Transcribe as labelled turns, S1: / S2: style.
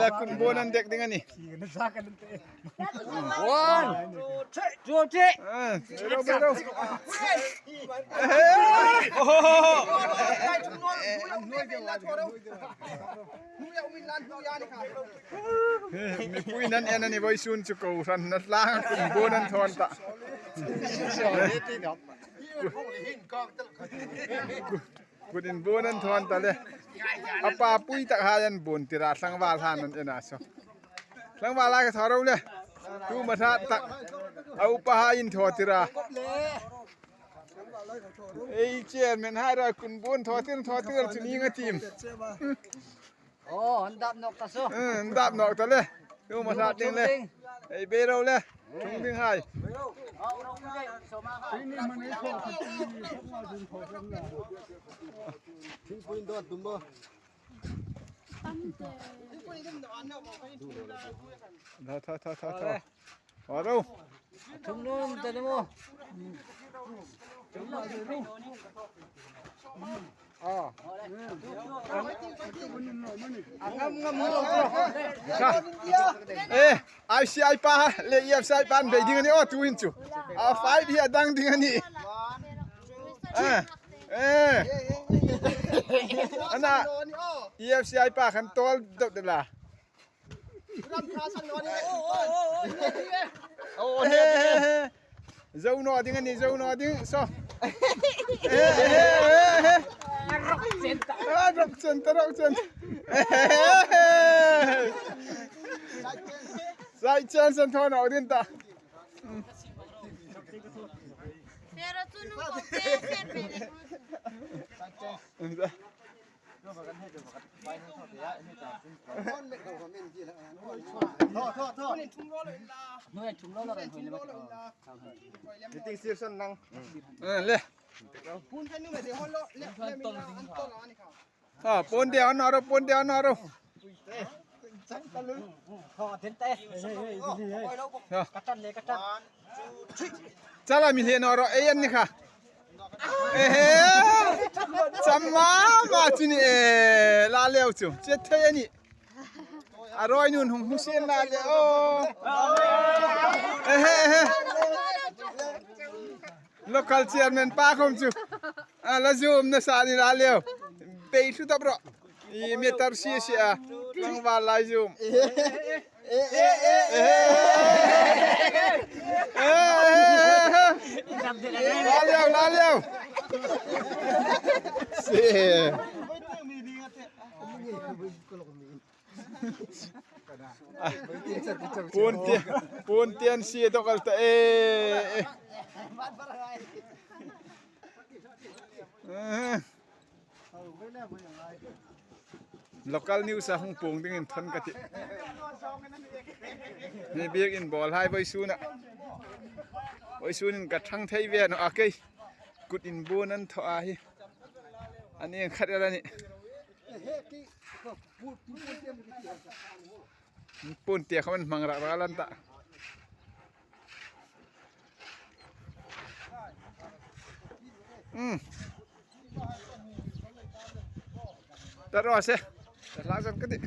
S1: La kun bon an dek ding ani.
S2: One, two, three.
S1: Bero bero. Mipui nan en ani voi sun chu ko ran na tlang kun bon an thon ta. Kut in bun an thawn ta le. A pa pui tak ha an bun tira tlangval han an en a so. Tlangval a ka tho ro le. Tu ma tha tak. A upa ha in tho tira. Ei chairman hai ra kun bun tho tir tho tir chu ni nga tim.
S2: Oh, an dap nok ta so.
S1: An dap nok ta le. Tu ma tha ting le. Ei be ro le. Chung ding hai. Tho tho tho tho tho. Tho ro.
S2: Thum num ta mo.
S1: E ICI pa le EFCI pa an bei ding ani aw tu hin chu a fight hi a dang ding ani e ana EFCI pa khan tol deuh de la Zo no ding ani zo no ding so. Rok chen ta rok chen. Sai chen san tho no din ta. Le. À, pon dia nó rồi, pon dia nó rồi. Chala mi hle nó rồi, ei an ni kha. Chama ma chu ni e la leo chu chet thei ani a roi nun hung hu sen la le o ehe ehe local chairman pa khom chu a la zoom na sa ni la leo bei thu tap ro i me tar si si a tlangval lai zoom La leo la leo si pun tian pun tian si to kal ta e Local news a hung pung ding in thon ka ti. Ni biak in ball hai voi sun a. Voi sun in ka thang thei ve no a kei. Kut in bun an tho a hi. Ani ang khat ala ni. Pun tia khaman mang rak rak lan ta. Ta ro se. Ta la zan ka ti.